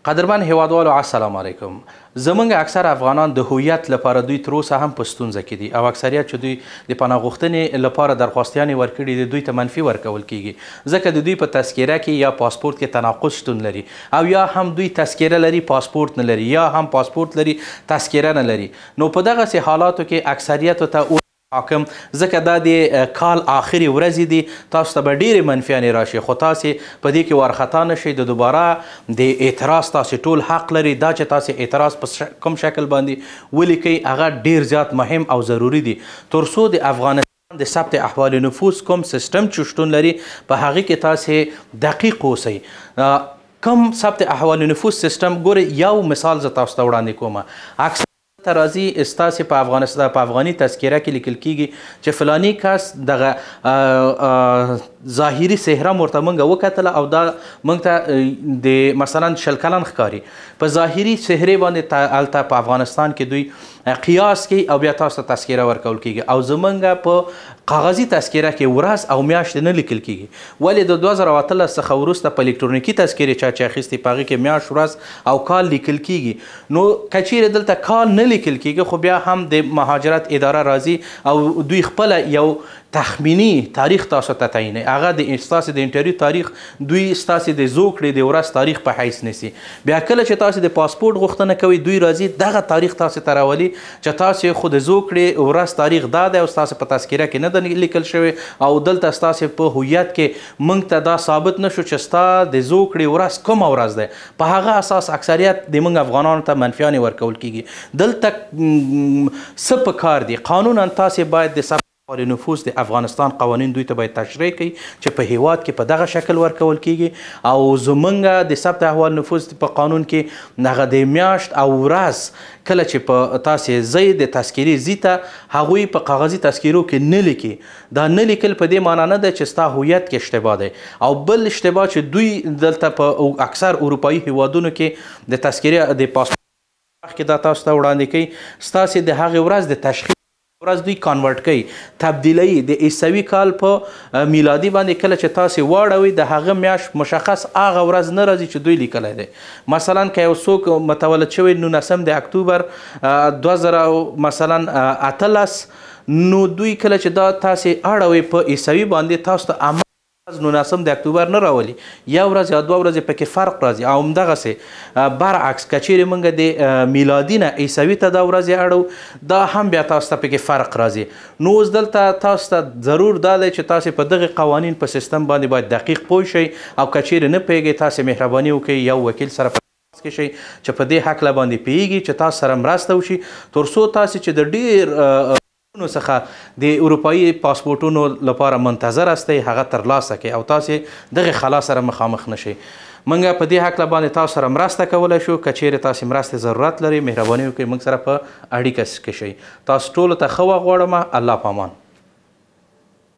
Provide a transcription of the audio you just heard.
قدرمن هیوادوالو السلام علیکم. زمونږ اکثر افغانان د هویت لپاره دوی تر اوسه هم په ستونزه کې دي او اکثریت چې دوی د پناه غوښتنې لپاره درخواستیانې ورکړي دي دوی ته منفي ورکول کیږي، ځکه د دوی په تذکره کې یا پاسپورت کې تناقض شتون لري او یا هم دوی تذکره لري پاسپورت نه لري یا هم پاسپورت لري تذکره نه لري. نو په دغسې حالاتو کې اکثریتو ته حاکم، ځکه دا د کال آخري ورځې دي، تاسو ته به ډېرې منفیانې راشي، خو تاسې په دې کې وارخطا نه شئ. د دوباره د اعتراض تاسې ټول حق لرئ. دا چې تاسې اعتراض په کوم شکل باندې ولیکئ هغه ډېر زیات مهم او ضروري دي، تر څو د افغانستان د ثبت احوال نفوس کوم سیستم چې شتون لري په هغې کې تاسې دقیق اوسئ. کوم ثبت احوال نفوس سیستم، ګورئ یو مثال زه تاسو ته وړاندې کوم. اکثر ته راځي ستاسې په افغانستان په افغاني تذکره کې لیکل کیږي چې فلانی کس دغه ظاهري څهره مو ورته موږ وکتله او دا موږ ته د مثلا 20 کلن ښکاري، په ظاهري څهرې باندې هلته په افغانستان کې دوی قیاس کوي او بیا تاسو ته تذکره ورکول کیږي. او زمونږ په کاغذي تذکره کې ورځ او میاشت نه لیکل کیږي، ولې د 2018 څخه وروسته په الکترونیکي تذکرې چا چې اخیستې په هغې کې میاشت، ورځ او کال لیکل کیږي. نو که چیرې دلته کال نه لیکل کیږي خو بیا هم د مهاجرت اداره راځي او دوی خپله یو تخمینی تاریخ تاسو ته تعینوي. هغه د ستاسې د انټرویو تاریخ دوی ستاسې د زوکړې د ورځ تاریخ په حیث نیسي. بیا کله چې تاسې د پاسپورت غوښتنه کوئ دوی راځي دغه تاریخ تاسې ته راولي چې تاسې خو د زوکړې ورځ تاریخ دا دی او ستاسې په تذکره کې نه ده لیکل شوی او دلته ستاسې په هویت کې موږ ته دا ثابت نه شو چې ستا د زوکړې ورځ کومه ورځ ده. په هغه اساس اکثریت د موږ افغانانو ته منفیانې ورکول کیږي. دلته څه په کار دي؟ قانونا تاسې باید د ثبت احوال نفوس د افغانستان قوانین دوی ته باید تشریح کړئ چې په هیواد کې په دغه شکل ورکول کیږي. او زمونږ د ثبت احوال نفوس په قانون کې هغه د میاشت او ورځ کله چې په تاسې ځئ د تذکرې ځي ته هغوی په کاغذي تذکرو کې نه لیکي. دا نه لیکل په دې معنا نه ده چې ستا هویت کې اشتباه دی. او بل اشتباه چې دوی دلته په اکثر اروپایي هیوادونو کې د تذکرې د پاسپورت کې دا تاسو ته وړاندې کوي، ستاسې د هغې ورځ د تشخیص ورځ دوی convert کوي، تبدیلوي د عیسوي کال په میلادي باندې. کله چې تاسې واړوي د هغه میاشت مشخص هغه ورځ نه راځي چې دوی لیکلی دی. مثلا که یو څوک متولد شوی 19 د اکتوبر 2000 مثلا 18، نو دوی کله چې دا تاسې اړوي په عیسوي باندې تاسو ته 19 د اکتوبر نه راولي، یو ورځ یا دوه ورځې پکې فرق راځي. او همدغسې برعکس که چیرې موږ د میلادي نه عیسوي ته دا ورځې اړو دا هم بیا تاسو ته پکې فرق راځي. نو اوس دلته تاسو ته ضرور دا دی چې تاسې په دغه قوانین په سیستم باندې باید دقیق پوه شئ او که چیرې نه پوهېږئ تاسې مهرباني وکړئ یو وکیل سره په تماس کې شئ چې په دې هکله باندې پوهېږي چې تاسو سره مرسته وشي، تر څو تاسې چې د ډېر څخه د اروپایي پاسپورټونو لپاره منتظر استئ هغه ترلاسه کړئ او تاسې دغې خلا سره مخامخ نه شئ. موږ په دې هکله باندې تاسو سره مرسته کولی شو. که چیرې تاسې مرستې ضرورت لرئ مهرباني وکړئ موږ سره په اړیکه کې شئ. تاسو ټولو ته ښه وخت غواړم. الله پامان.